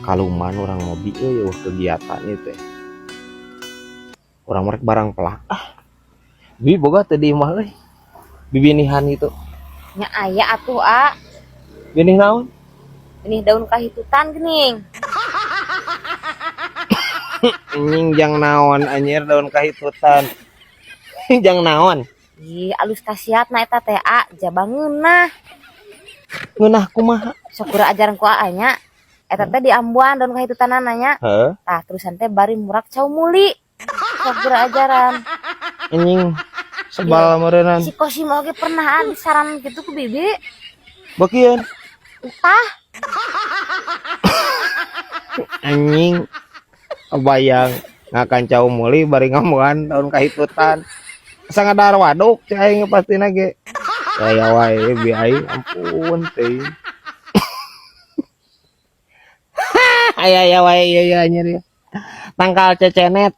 Kaluman urang ngobi euy, euweuh kegiatan ieu teh. Urang merek barang pelak ah. Bi boga teh di imah euy. Bibinihan itu. Nya aya atuh, A. Binih naon? Benih daun kahitutan geuning. Anjing, jang naon anjir daun kahitutan? Jang naon? Ih, alus khasiatna eta teh, A, jaba ngeunah. Ngeunah kumaha? Sok urang ajaran ku Aa nya. Eta teh diambuan daun kahitutanana nya. Heuh? Tah, terusan teh bari murak cau muli. Sok urang ajaran. Anjing, sebal meureunnan. Si Kosim oge pernah, A, disaran gitu ku bibi. Bakieun. Entah. Anjing. Kebayang ngakan cau muli bari ngambuan daun kahitutan. Asa ngadahar waduk cai aing pastina ge. Aya wae bi aing, ampun teuing. Aya aya wae ieu ya anjir ya. Tangkal cecenet.